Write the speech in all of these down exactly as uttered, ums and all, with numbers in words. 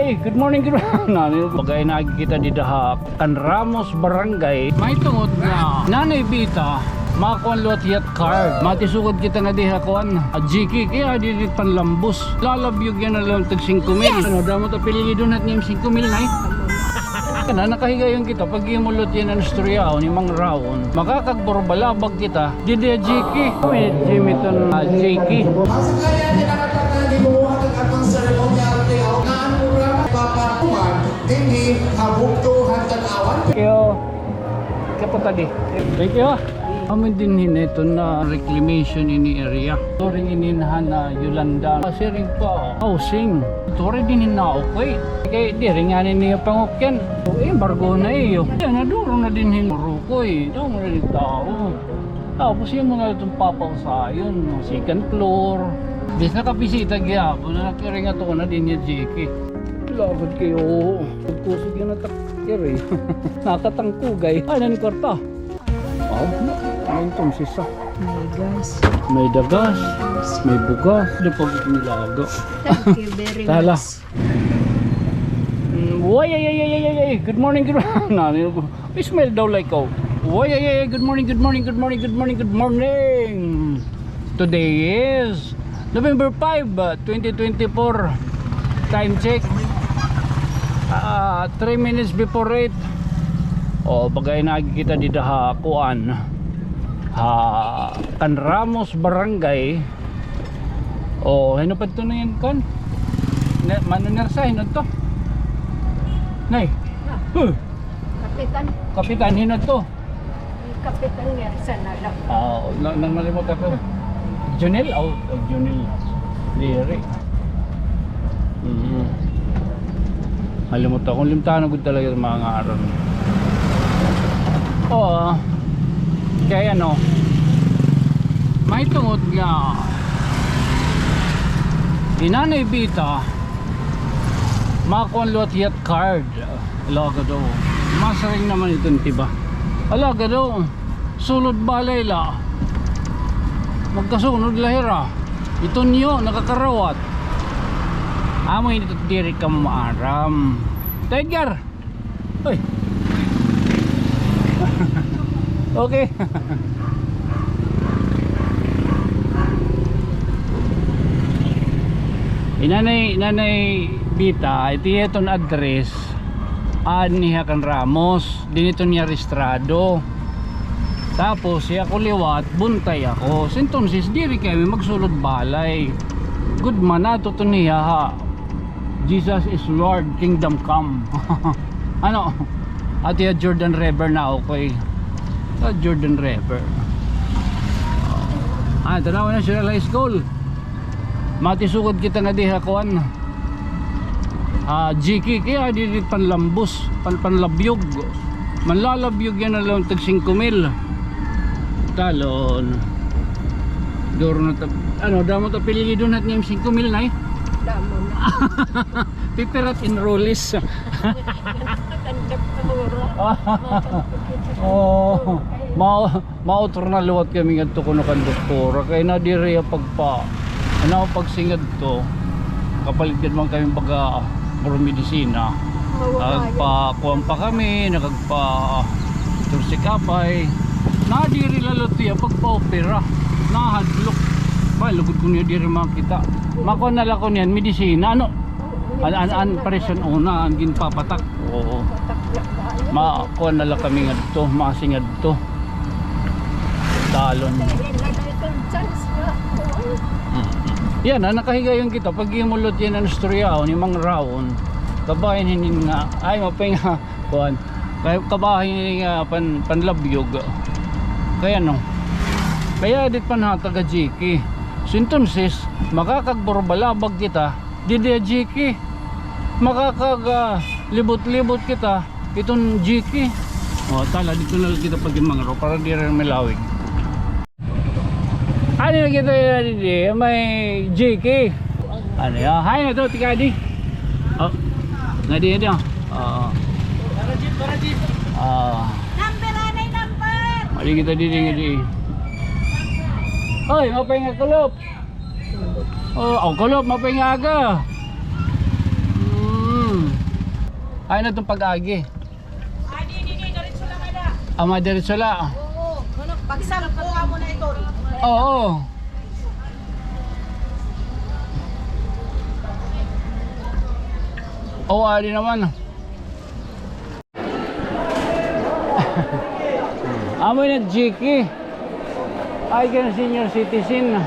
Hey, good morning, good morning. Nani, bagay na kita dida ha Can Ramos Barangay. Mahitungod nga Nanay Bita, makuan liwat hiya card. Matisugad kita ngadi ha kuan, ha G K, kay adi didi panlambos. Lalabyog yana la tag singko mil. Yes. Ano, damo ta pililidon hat niyam singko mil, Nay? Kana, nakahigayon kita, pag-imo liwat yana an istoryaon ni Mang Raon. Makakagburbalabag kita. Didi ha G K. May gym iton, ah, G K. Ang sakaya nila kapag nagbubuhat ang atong ceremonial layout na ang programa papakuan dinhi ha bugto han Tanauan. Thank you. Kapatadi. Thank you. Kami dinhi na iton na reclamation ini area. Turing ini na Yolanda. Siring pa housing. Turing dinhi na okay. Kay diri ngani niya pangukyan. Embargo na iyo. Yan, naduro na dinhi. Rukoy. Damo na didi tao. Tapos imo na iton papausayon, no? Second floor. Bis nakabisita gihapon, na nakiring ato na dinhi ha G K. Lagod kayo. Pagkusog yana tak-, kiri. Nakatangkugay. Ay, nani kwarta. Aw, may entonces, ah. May gas. May dagas, may bugas. Di pag nilaga. Thank you very much. Tala. Mm, way, ay, ay, ay, ay, ay, ay. Good morning, good morning. Nani, smile daw like, oh. Way, ay, ay, ay, good morning, good morning, good morning, good morning, good morning. Today is November five, uh, twenty twenty-four. Time check. Ah, three minutes before eight. Oh, bagay na kita dida ha kuan. Ha Can Ramos Barangay. Oh, hino pa ito na yan, kan? Ne-, Mano Nersa, hino to? Nay. Ah. Huh. Kapitan. Kapitan, hino to? Kapitan Nersa na lang. Ah, na, nang malimot ako. Junel? Oh, oh, Junel. Diri. Mm. Malimot ako. Limtahan ko talaga ang mga ngaran. Oo. Kay ano, mahitungod nga hi Nanay Bita, makuan liwat hiya card. Alagad o. Masiring naman iton tiba. Alagad o. Sulod balay la. Magkasunod la hira. Iton iyo, nakakarawat. Amo ini, diri ka maaram. Tiger! Uy. Okay. Hi Nanay, Nanay Bita, ito iton address. Anhi ha Can Ramos, dinhi iton niya rehistrado. Tapos, hi ako liwat, buntay ako. So, entonces, diri kami magsulod balay. Gud man, adto iton niya ha Jesus is Lord, Kingdom Come. Ano? Adto ha Jordan River na, okay. Sa Jordan River. Ah, Tanauan National High School. Matisugad kita ngadi ha kuan. Ah, G K, kay adi didi panlambos, pan-, panlabyog. Manlalabyog yana la tag singko mil. Talon. Duro na ta, ano, damo ta pililidon hat niyam singko mil, Nay? Damo na. Pipira it enrollees. Konduktora. Oh. Ma-, mautro na liwat kami ngadto kuno kan doktora kay nadiri an pagpa-, ano, pagsingadto. Kapalit gad man kami baga puro medisina. Nakagpakuan pa kami, nakagpa-, torsikapay. Nadiri la liwat hiya pagpa-opera. Nahadlok. Ba, lugod ko niya diri makita. Makuan na la ko niyan medisina, ano? An, an, an presyon una, an ginpapatak. Oo. Ma, kuan na la kami ngadto, masingadto. Talon. Mm. Yana, nakahigayon kita, pag-imo liwat yana an istoryaon ni Mang Raon. Kabahin hinin nga, ay, mapay nga, kuan. Kay, kabahin hinin nga, pan-, panlabyog. Kay ano? Kay adi it panhatag ha G K. So, entonces, makakagburbalabag kita, didi ha G K. Makakaga-, libot-libot kita iton G K. O, tala, didto na la kita pag-imangraw para diri milawig. Adi na kita, didi, may G K. Ano ya? Hay na to, tika di. O, ngadi, ngadi, o. Oo. Para jeep, para jeep. Oo. Number, anay number. Adi kita didi, ngadi. Oy, maupay nga kulop. O, o, kulop, maupay nga aga. Mm. Ay na itong pag-agi. Ah, di, di, di, diretso lang ada. Ah, madiretso la. Oo. Pagsangko ka mo na ito. Oo. Oo, adi naman. Amo na, Jiki. Ay, kan senior citizen.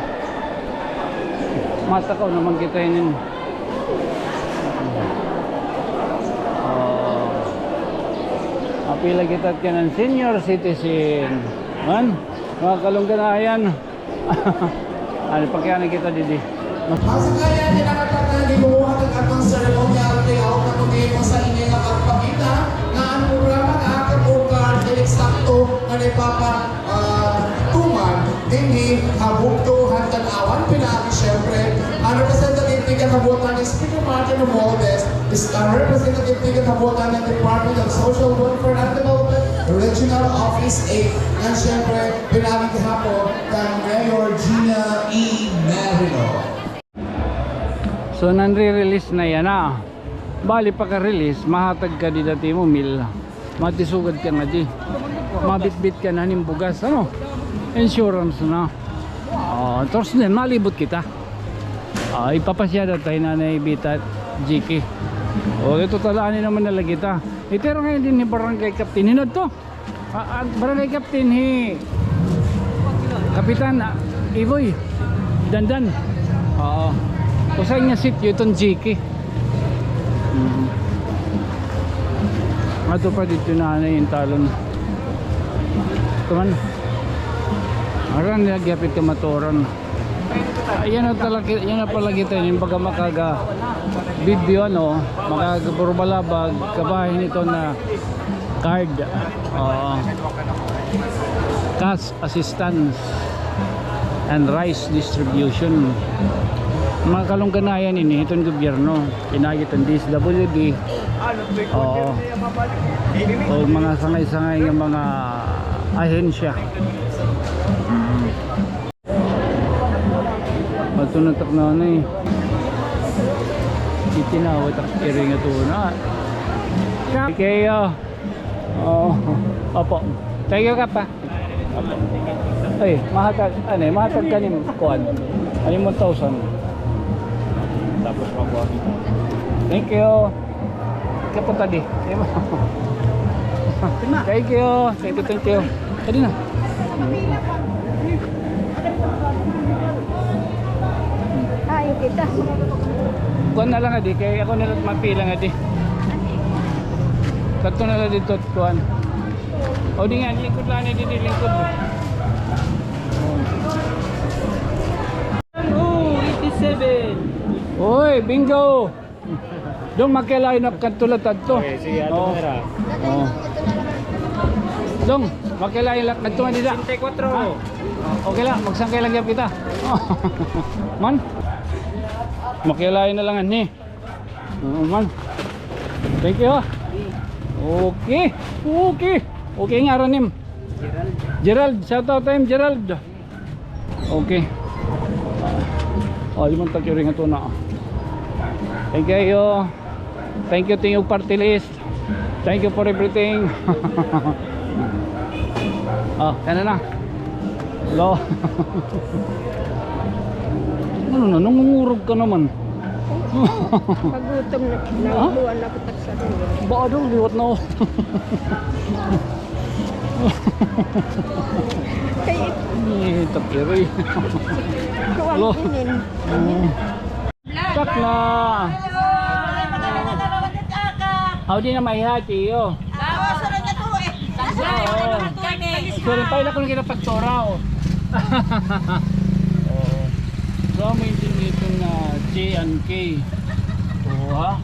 Matakaw naman kita inin. Oh. Apila kita kanan senior citizen. Man, mga kalungganayan. Ano, pakiana kita didi. Masagaya, kinakatakan, gibubuhat an atong ceremonial layout na kundi mo sa inyo nga pagpakita nga ang programa nga akong ukar, dili sakto nga ni Papa, ah, Tuman, dinhi ha bugto han Tanauan, pinaagi, siyempre, ang representative tikan ha buotan ni Speaker Martin Romualdez, is, ang representative tikan ha buotan ng Department of Social Welfare and Development, Regional Office eight, and siyempre, pinaagi gihapon kan Mayor Gina E. Merino. So, nanre-release na yana. Bali, pagka-release, mahatag ka dida it imo meal. Matisugad ka ngadi. Mabitbit ka na nin bugas, ano? Insurance na. Ah, tapos din, malibot kita. Ah, ipapasyada tayo na na ibita, Jiki. O, ito talaan naman na lagi ta. Itira ngayon din ni Barangay Captain. Hinad to. Ah, ah, barangay captain hi Kapitan, ah, Iboy Dandan. Oo. Usa nga sitio iton, Jiki. Mm. Ato pa dito na, ano, yung talon. Ito man. Aran nila gihapit kamaturan. Ayan na talaga, yan na pala kita, yung baga makaga video, ano, makaburbalabag, kabahin ito na card. Oo. Cash assistance and rice distribution. Mga kalungganayan ini, iton gobyerno, pinagit ang D S W D. Oo. O mga sangay-sangay nga mga ahensya. Mm. Ato na tak nanay. Itinawag tak iring ato na. Kay, ah, oh, opo. Thank you, Kap, ah. Ay, mahatag, ano eh, mahatag ka ni kuan. Ano yung one thousand? Tapos makuha kita. Thank you. Kapunta di. Thank you. Thank you, thank you. Pwede na. Ay, kita. Kuan na lang, adi. Kay ako na lang mapila nga di. Tatlo na lang dito, kuan. O, di nga, lingkod lang, di, di, lingkod. Oh, eighty-seven. Uy, bingo! Dong, makilain na kadto la tadto. Okay, sige, ato na ra. Oh. Dong, makilain la kadto nga dida. Sixty-four. Ah, okay la, magsangkay lang gyud kita. Man? Makilain na lang anhi. Oo, man. Thank you, ha. Okay. Okay. Okay, ngaran nim? Gerald. Gerald, shout out time, Gerald. Okay. Oh, limang tag-iring ato na. Thank you. Thank you, thank you, party list. Thank you for everything. Oh, kana na. Hello. Ano na, nangungurog ka naman. Pagutom na, ha? Nangbuan na kita sa dulo. Ba, ano, liwat na ako. Kay eh, tapiroy. Kuwang inin. Mm. Tak na. Aw, di na maihati, iyo. Sorry, pa, ila ko na kita pagturaw. Oo. So, may din ito na J and K. Oo, ha?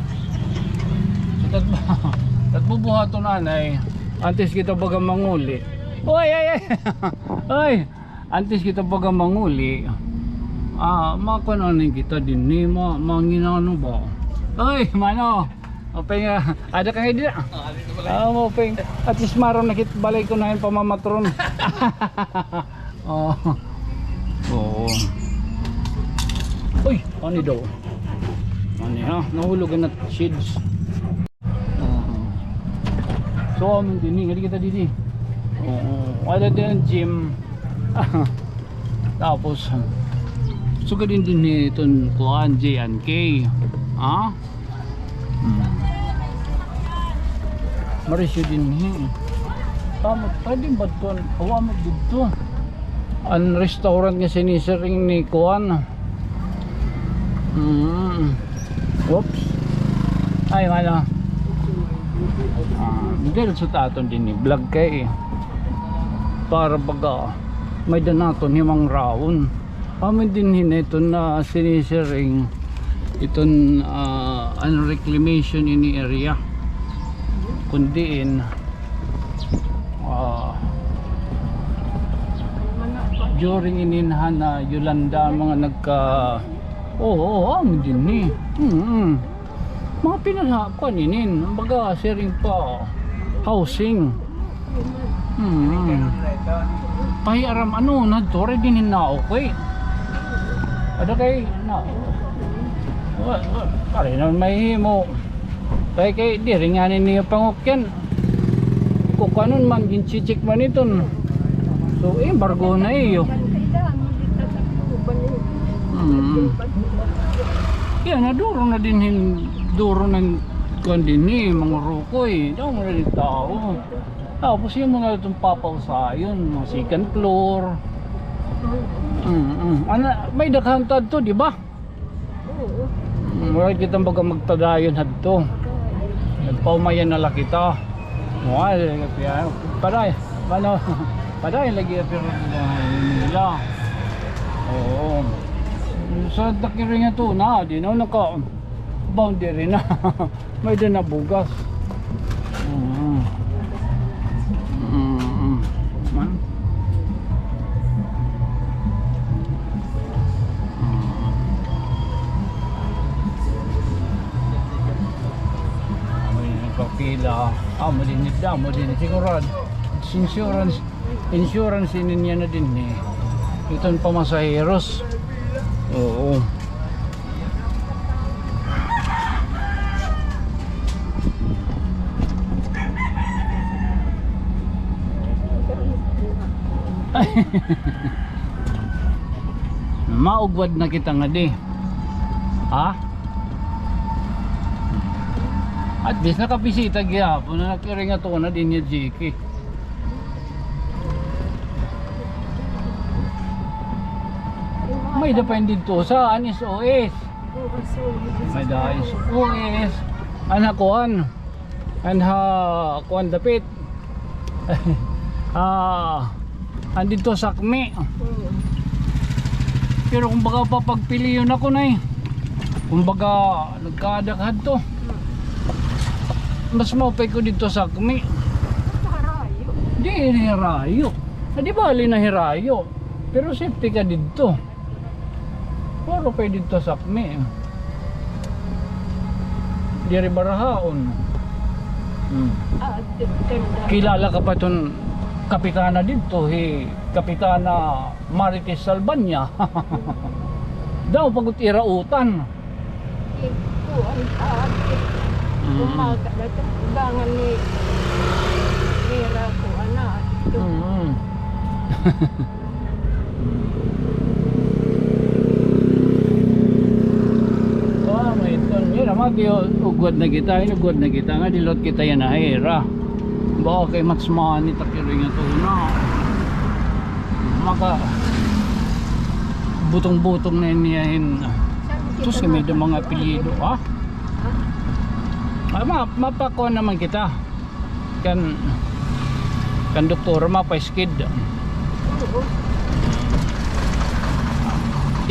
So, tatbo, tatbo buhaton anay. Antes kita baga manguli. Oy, ay, ay. Oy. Antes kita baga manguli, ah, makuan-an kita dinhi, ma-, manginano ba? Oy, mano, maupay nga, ada ka nga dida. Ah, maupay. At least maaram na kit balay ko na hin pamamatron. Oh. Oo. Uy, ano daw? Ano, ha? Nahulog na shades. Oo. Oo, man dinhi, ngali kita dinhi. Oo, wala din an gym. Tapos, sugad din dinhi iton kuan, J and K. Ha? Hmm. Marisyo dinhi. Tama, pwede ba ito? Awa mo dito. An restaurant nga sinisiring ni kuan. Mm. Oops. Ay, wala. Ah, diri sa aton dinhi, vlog kay, eh. Para baga, may-ada naton himangrawon. Kami dinhi na iton nga sinisiring, iton, ah, an reclamation ini area. Kun diin, ah, during inin han, ah, Yolanda, mga nagka-, oo, oo, amo dinhi. Mm. Mga pinalha, kuan inin, baga siring pa, housing. Hmm. Pahiaram, ano, nadto, ready ni na, okay. Ada kay, na, wa, wa, pare na may himo. Kay, kay, diri ngani niyo pangukyan. Kukuanon man, ginchichik man iton. So, embargo na iyo. Mm. Yan, naduro na dinhi hin, duro na hin kuan dinhi, mga rukoy. Daw mo na din tao. Tapos yun mo na itong papausayon, mga second floor. Mm, mm. Ana, may daghan ta adto, di ba? Oo. Mm, murag kita baga magpadayon hadto. Nagpaumayan na la kita. Wala, kaya, paday, ano, paday lagi ang pero nila. Oo. Sa takiring ito na, di na naka-boundary na. May din na bugas. Mm. Mm, mm. Man. Mm. Amo ini nagpapila. Amo dinhi, amo dinhi. Sigurado. Insurance. Insurance ini niya na dinhi. Iton pamasaheros. Oo. Maugwad na kita ngadi. Ha? At least nakabisita gihapon na nakiring ato na dinhi, J K. May-ada pa ini didto sa an S O S. May-ada S O S. An ha kuan. An ha kuan dapit. Ah, an didto sa Sakmi. Oo. Pero kumbaga papagpilion ako na eh. Kumbaga nagkaadak hadto. Mas maupay ko didto sa Sakmi. Harayo. Di, hirayo. Ah, di bali na hirayo. Pero safety ka didto. Puro pa didto sa Sakmi. Diri barahaon. Hmm. Ah, ganda. Kilala ka pa iton kapitana didto, hi Kapitana Marites Salbaña. Daw pag-ut ira utan. Kuan, ah, mm. Umaga na ito, ugangan ni Mira, kuan na ito. Mm. Ah, may ton. Mira, mati, ugwad na kita, inugwad na kita, nga dilot kita yana ha ira. Baka kay Matsmani, takiring nga to na. Maka butong-butong na niya hin. Ito si may mga apelyido, ha? Ah, ma, mapakuha naman kita. Kan, kan doktor, mapa-skid. Oo.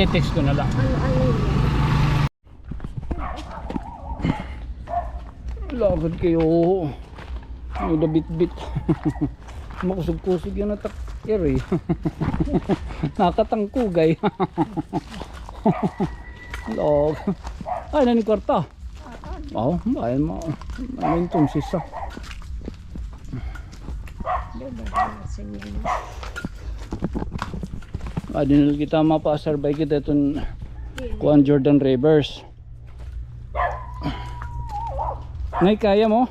I-text ko na lang. Ano, ano yun? Lagad kayo. Ano, dabitbit. Makusog-kusog yun atak. Eri. Nakatangkugay. Log. Ay, nani kwarta. Oo, ay, ma-, may entonces, ah. Ah, dinal kita mapa-survey kita iton kuan Jordan Rivers. Ngay kaya mo?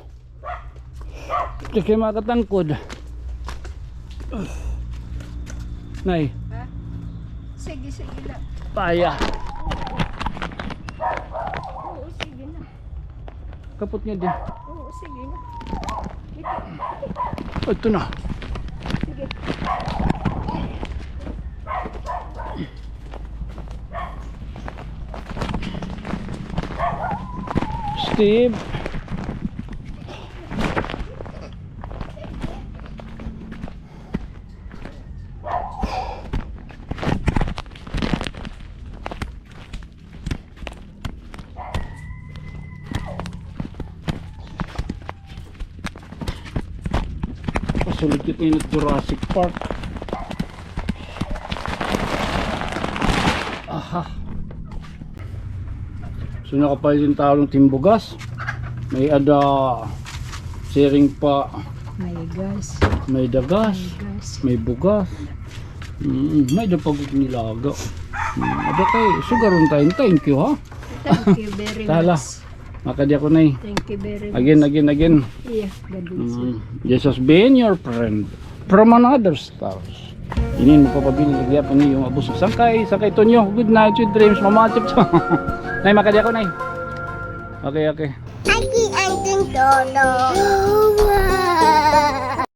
Di kay makatangkod. Nay. Ha? Sige, sige lang. Paya. Oo, sige na. Kapot niya di. Oo, sige na. Ito na. Sige. Steve. Pasulod kita hin Jurassic Park. Aha. So, nakapalit hin tawo hin bugas. May-ada siring pa. May gas. May-ada gas. May gas. May bugas. Mm, may-ada pa gud nilaga. Mm, ada kay sugaron tayo. Thank you, ha? Thank you very much. Tala. Makadi ako, Nay. Thank you very much. Again, again, again. Yeah, God bless you. Mm. Jesus being your friend from another stars. Inin, magpapabilin lagi ako niyo nga ubos. Sangkay, sangkay Tonyo. Good night, sweet dreams, Mama Chips. Nay, makadi ako, Nay. Okay, okay. Happy ending, Lolo.